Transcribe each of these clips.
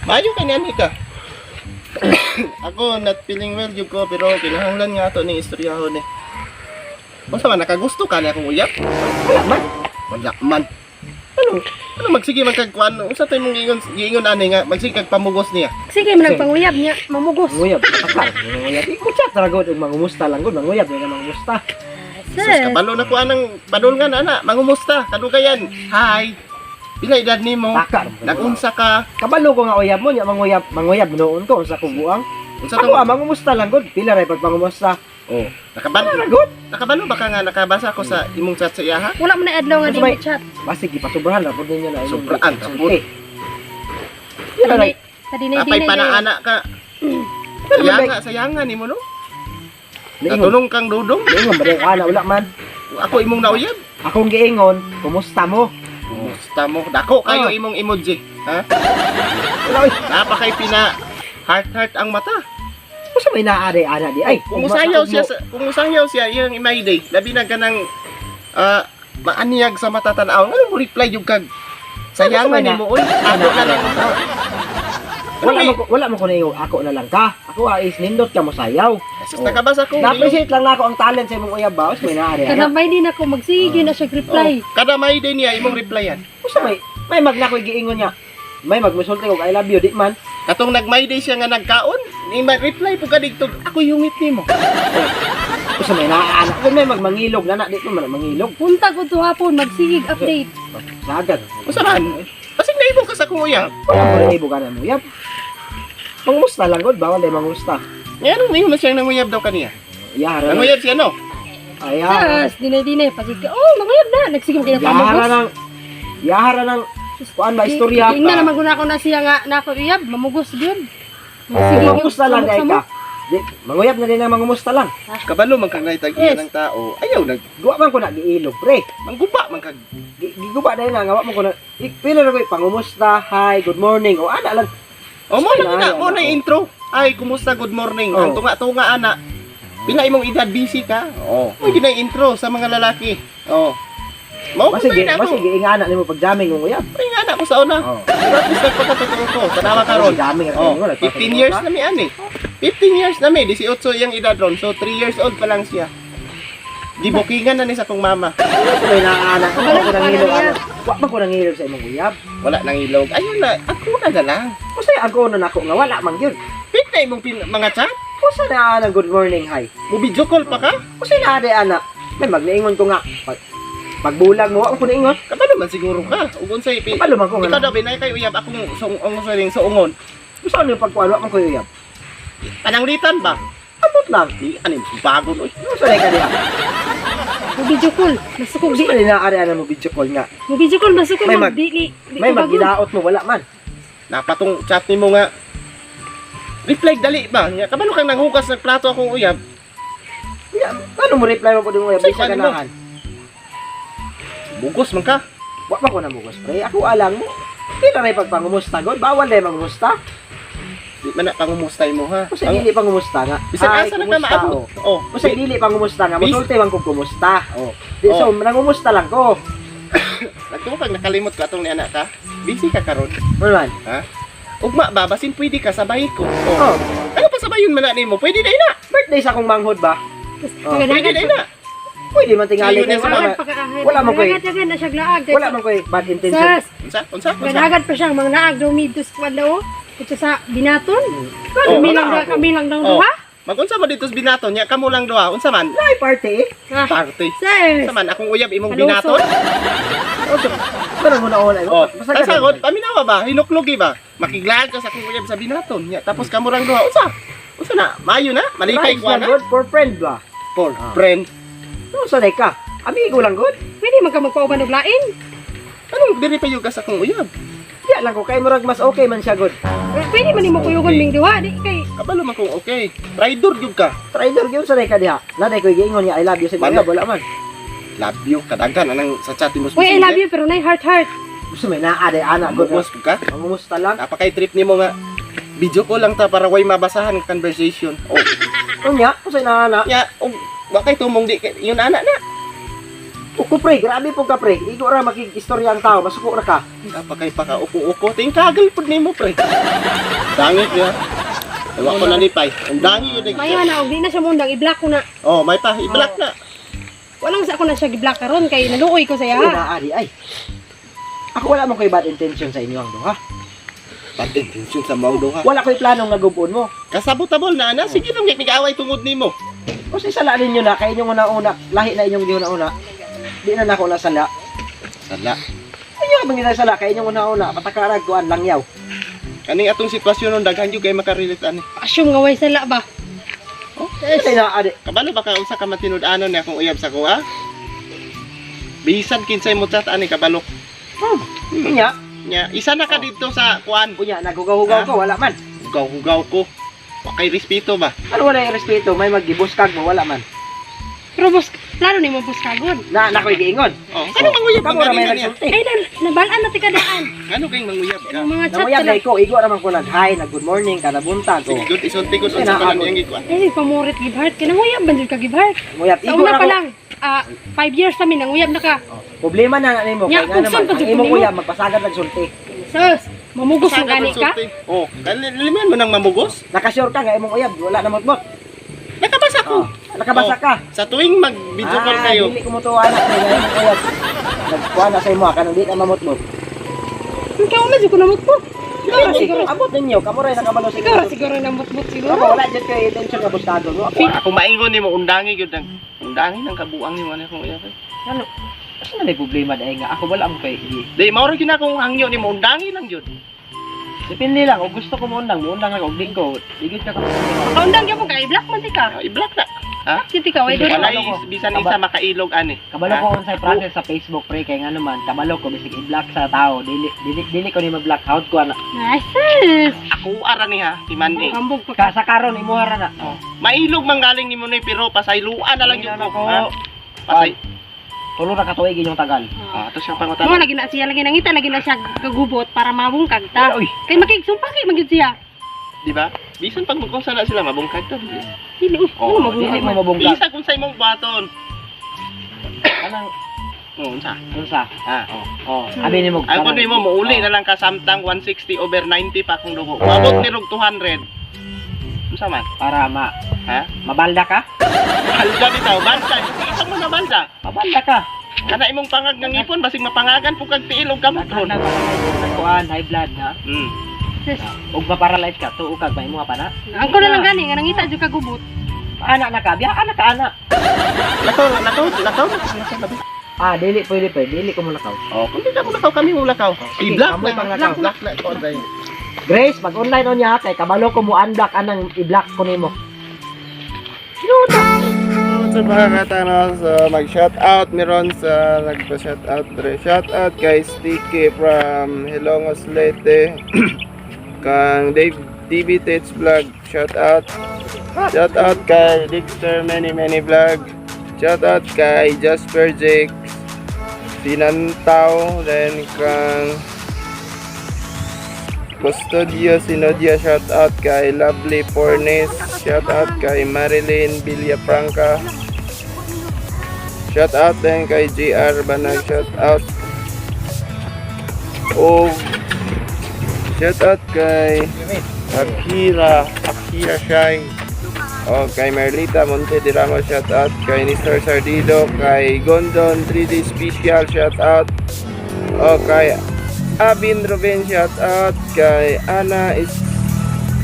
Maayo kay niani ka. Ako not feeling well jud ko, pero kinahanglan nga ato ning istoryahon eh. Unsa man, nakagusto ka ni akong uyab? Wala man. Wala man. Ano? Ano, magsige man kag kuan, unsa tay mong giingon giingon ani nga magsige kag pamugos niya? Sige, managpanguyab niya, mamugos. Manguyab. Akal. Manguyab. Iko chat ra gud ug mangumusta lang gud. Manguyab na mangumusta. Sus, Sus, kabalo na ko anang padulngan ana, mangumusta, kadugayan. Hi. Pila edad nimo? Taka. Nagunsa ka? Kabalo ko nga uyab mo nya manguyab, manguyab noon ko sa kubuang. Unsa Ako tong ah, mangumusta lang gud. Pila ra pag pangumusta. Oh, nakabalo Wala ra gud. Nakabalo ba ka nga nakabasa ko sa imong chat sa iyaha? Wala man na adlaw nga di Ano mo may- chat. Basig gipasubrahan ra pud ninyo na imong Sobraan ra pud. sulti. Pila ra. Sa dinay Apay dinay. panaana ka. Pero man Sayanga, sayanga nimo, no? Niingon. Natulong kang dudong. Niingon ba dai ana wala man. Ako imong nauyab. Akong giingon, kumusta mo? Kumusta mo? Dako kayo Oh. imong emoji. Ha? Wala oy. Napakay pina heart heart ang mata. Usa may naa day ana di ay. Kung usayaw siya kung usayaw siya iyang imay day, labi na kanang maaniyag sa mata tan-aw. Ano mo reply yung kag sayangan Ano sa nimo oy? Ako na lang. Wala mo ko naingon, ako na lang ka. Ako ah, is nindot ka mo sayaw. Sus, nakabasa ko. Na-appreciate lang nako ang talent sa imong uyab ba? Usa may naa day ana. Kada may din ako magsige na siya reply. Oh, kada may day niya imong replyan. Usa may magna ko'y giingon niya. May magmusulti og "I love you," di man. Katong nag-my day siya nga nagkaon, ni reply po ka dito. Ako yungit nimo. Usa may naa ana. Kung may magmangilog na na di ko man mangilog. Punta ko to hapon magsigig update. Sagad. Usa man? Basig naibog ka sa akong uyab. Wala mo na ibugan mo uyab. Mangumusta lang gud, bawal day mangumusta. Nga nung man siyang nanguyab daw kaniya. Yara. Nanguyab siya, no? Ayara. Sus, dinay dinay pasig ka. Oh, manguyab na. Nagsige mo kay Yara pamugos. nang Yara nang kuan ba istorya. Ingna naman guna ko na siya nga na ako uyab, mamugos gyud. Magsige Mangumusta lang day ka. Di, manguyab na din ang mangumusta lang. Kabalo man kang naitag Yes. ng tao. Ayaw nag Guwa man ko na giilog, pre. mangguba man kag Giguba dahil na nga wa man ko na pila ra ko pangumusta, hi, good morning o ana lang. O mo na Ay, mo na ay, intro. Ay, kumusta, good morning. Oh. Ang tunga-tunga ana. Pila imong edad, busy ka? Oh. Mo gina intro sa mga lalaki. Oh. Mao ko Basig na ako. basig ingana nimo pag jamming mong uyab. Ay nga na ko sa una. Oh. Pero at least nagpakatotoo ko. Tanawa karon. Jamming ra Oh, nimo. 15 years na mi ani. 15 years na mi, 18 iyang edad ron. So 3 years old pa lang siya. Gibukingan na ni sa kong mama. May naana ko Kabalo ko ka nangilog na niya. ana. Wa man ko nangilog sa imong uyab. Wala nang ilog. Ayun na, ako na na lang. Usa ako na nako nga wala man gyud. Pit na imong mga chat. Usa na ana, good morning, hi. Mo video call pa ka? Usa na ade ana. May magniingon ko nga pagbulag mo wa man ko niingon. Kabalo man siguro ka. Ug unsay pi. Kabalo man ko Ikaw nga. daw binay kay uyab akong sung ang saring suungon. Usa ni pagkuan wa man ko uyab. Pananglitan ba? Amot lang. Di ani bago oy. Usa na ka diha. Mo video call, masukog di. Usa na ade ana mo video call nga. Mo video call masukog May mag dili. Di May ko bagon. maggilaot mo wala man. Napatong chat nimo nga reply dali ba? Nya kabalo kang nanghugas ng plato akong uyab. Ya, ano mo reply mo po din mo uyab? Say, Di siya ano mo? ganahan. Bugos man ka. Wa man ko namugos, pre. Ako alam mo. Pila ray pagpangumusta god, bawal day mangumusta. Di man na pangumustay mo ha. Usa dili pangumusta nga. Bisan Hi, asa na ka kumusta, maabot. oh. Oh, Usa dili pangumusta nga, mosulti man kog kumusta. Oh. Di Oh. so nangumusta lang ko. Nagtuo kag nakalimot ka atong ni anak ka. Busy ka karon. Ano man? Ugma ba basin pwede ka sabay ko. Oh. Oh, Ano pa sabayon man na nimo? Pwede na ina. birthday sa akong manghod ba? Oh. Pwede na ina. Pwede man tingali Sayo kay na wala man, Wala wala man ko'y- Dagan na siya glaag. wala man koy bad intention. Sas, Unsa? Unsa? Unsa? ganagan pa siyang mga naag daw midto sa kwan daw. Ito sa binaton. Oh, Kami lang wala daw, ako. kami lang daw Oh. duha. Magunsa mo dito sa binaton nya kamo lang duha. Unsa man? Ay party eh. Ah, Party. Sas. Unsa man akong uyab imong Kaluso. binaton? Oh, so, parang mo na wala. Oh, Basta ang ganun. sagot, paminawa ba? Hinuklugi ba? Makiglaad ka sa akong uyab sa binaton nya tapos kamo lang duha. Unsa? Unsa na? Maayo na? Malipay Nice ko lang na? good for friend ba? For Ah. friend. No, sanay ka. Amigo lang good. Pwede man ka magpauban og lain. Anong diri pa yung ka sa akong uyab? Diya lang ko kay murag mas okay man siya good. Pwede man nimo kuyugon ming duha di kay Kabalo man kung okay. Rider gyud ka. Trader gyud sanay ka diha. Naday koy giingon niya "I love you" sa Mana? mga wala man. Love you kadaghan anang sa chat mo. Uy, I love you pero nay heart heart. Gusto may naa day ana good. Bugos ka. Mangumusta lang. Napakay trip nimo nga video ko lang ta para way mabasahan ang conversation. Oh, Unya, usay na ana. nya og wa kay tumong di kay yun ana na. Uko pre, grabe po ka pre. Igo ra makig-istorya ang tao, masuko ra ka. Apa kay paka uko-uko. Tingkagal pud nimo, pre. Dangit ya. Ewa ko na ni Pai. Ang dangi yun. Mayo na og di na siya mundang i-block ko na. Oh, may pa i-block na. Walang sa ako na siya gi-block karon kay naluoy ko sa iya. Ay, naa di ay. Ako wala man ko'y bad intention sa inyo ang duha. Bad intention sa mong duha. Wala ko'y planong nagubon mo. Kasabot-tabol na ana, sige lang mig-away tungod nimo. O sa sala ninyo na, kay inyong una-una, lahi na inyong giuna-una. Di na nako na sala. Sala. Inyo bang ginasala kay inyong una-una, patakarag kuan langyaw. Kaning atong sitwasyon nun daghan jud kay makarelate ani. Assume nga way sala ba. Oh, ay naa di. Kabalo ba ka unsa ka matinud-anon ni akong uyab sa kuha? Bisan kinsay mo chat ani kabalo. Unya, Nya, isa na ka dito sa kuan. unya naghugaw-hugaw ko, wala man. Hugaw-hugaw ko. Wa kay respeto ba? Ano wala yung respeto, may magibuskag mo, wala man. Pero bus plano nimo buskagon. Na na ko'y giingon. Oh, ano manguyab Kamo ra may ka niya? nagsulti. Ay na nabalaan na tika daan. Ano kayong manguyab ka? Ang mga chat Namuyab sila. na ko, igo ra man ko nag-hi, nag-good morning, kada buntag. Sige, Oh. good isulti ko sa pa lang iyang gikuan. Ay si pamurit give heart kay nanguyab ban jud ka give heart. Muyab, Sa igo una ra pa ko. lang, 5 years kami nanguyab na ka. Problema na na nimo Nya, kay nga kung saan naman. pa Ang jud imong nimo? uyab magpasagad nagsulti. Sus, mamugos na gani ka. Oh, liman mo nang mamugos? Nakasure ka nga imong uyab wala na motmot. Nakabasa ko. Oh, nakabasa Oh. ka. Sa tuwing mag-video call kayo, Dili ko motuwa na kay nga imong uyab. Nagkuha na sa imo kanang di na mamotmot. Ikaw man jud ko namutmot. Ikaw ra siguro. Abot ninyo, kamo ra nakabalo sa Ikaw ra siguro namutmot siguro. Ako wala jud kay intention nga buskagon mo. Ako ako maingon nimo undangi gyud ang undangi ng kabuang nimo ani akong uyab. Eh. ano? Asa na may problema dai nga ako wala mo kay Di mao ra gyud na akong hangyo nimo undangi lang gyud. Depende lang, kung gusto ko mo undang ako, og di ko, di gyud ka ka. Kaundang gyapon ka i-block man ti ka. Ah, i-block na. Ha? Jud ti ka way doon. Walay bisan isa makailog ani. Kabalo ko unsay process sa Facebook pre kay nga naman kabalo ko bisig i-block sa tao dili dili dili ko ni ma-block out ko ana. Nice. Ako ara ni ha, si Manny. Ambog pa Ka ka. sa karon imuha ra na. Oh. Mailog man galing nimo ni pero pasayloan na lang gyud Hindi na ko. ako. Ha? Pasay. Tulo ra ka tuig inyong tagal. Ah, ato siyang Mo pangutana. lagi na siya lagi nangita lagi na siya kagubot para mabungkag ta. Uy, Kay makigsumpa kay magyud siya. Di ba? Bisan pag magkausa na sila mabungkag ta. Dili uy, Oh, ano dili mabungkag mo man. mabungkag. Bisa kung sa imong buhaton. Anang Oh, unsa? unsa? Ah. Oh, abi nimo. Ay ko nimo muuli na lang ka samtang 160 over 90 pa akong dugo. Maabot ni rog 200. Unsa man? Para ma Ha? mabalda ka? Balda bitaw, balda. Isa mo na balda. Mabalda ka. Kana imong pangag nga ngipon basig mapangagan pug kag tiil og kamot ron. Nagkuan kuan high blood ha. Sus. Ug ma-paralyze ka tuo kag mahimo pa na. Ang ko na lang gani nga nangita jud kagubot. Ana na ka, biya ana ka ana. Lakaw, lakaw, lakaw. Lakaw. Ah, dili pwede pwede, dili ko mulakaw. Oh, kung di ka mo lakaw kami mo lakaw. Sige, I-block kamoy na, pang lakaw. block na ko dai. Grace, mag-online on niya kay kabalo ko mo unblock anang i-block ko nimo. Sa mga katano, so mag-shout out meron sa nagpa-shout out dre. Shout out kay Sticky from Hilongos Leyte. Kang Dave DB Tits Vlog, shout out. Shout out kay Dexter Many Many Vlog. Shout out kay Jasper Jakes. Sinantaw, then kang Custodio Sinodia, shout out kay Lovely Pornes, shout out kay Marilyn Villafranca, shout out din kay GR Banag, shout out. Oh, shout out kay Akira, Akira Shine. Oh, kay Merlita Monte de Ramos, shout out kay Nestor Sardido, kay Gondon 3D Special, shout out. Oh, kay Abin Ruben, shout out kay Ana is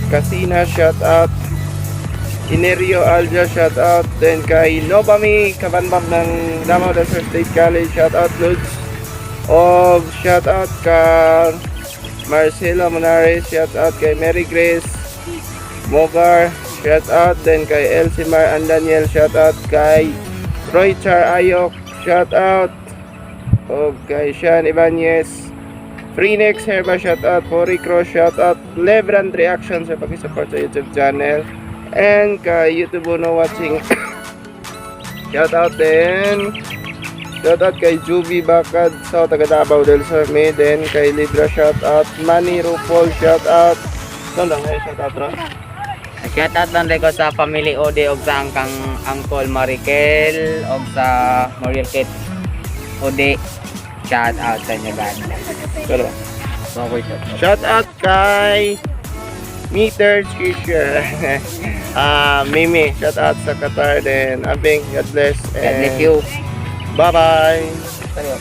Casina, shout out. Inerio Alja, shout out. Then kay Nobami Kabanbab ng Davao del Sur State College, shout out Lods. Og shout out kay Marcelo Monares, shout out kay Mary Grace Mogar, shout out. Then kay Elsimar and Daniel, shout out kay Roy Char Ayok, shout out. Og kay Sean Ibanez, Freenex Herba, shout out. Cory Cross, shout out. Lebrand Reaction sa pag-support sa YouTube channel. And kay YouTube Uno Watching, shout out din. Shout out kay Juby Bakad sa taga Davao del Sur May. Then kay Libra, shout out. Manny Rupol, shout out. Saan lang eh, shout out ron? Shout out lang ko sa family Ode og sa angkang Uncle Marikel og sa Mariel Kate. Ode. Shout out sa inyo, God bless. Pero, Okay, shout out. shout out kay Meters Fisher. Ah, Mimi, shout out sa Qatar din. Abing, God bless. God bless you. Bye-bye. Tayo.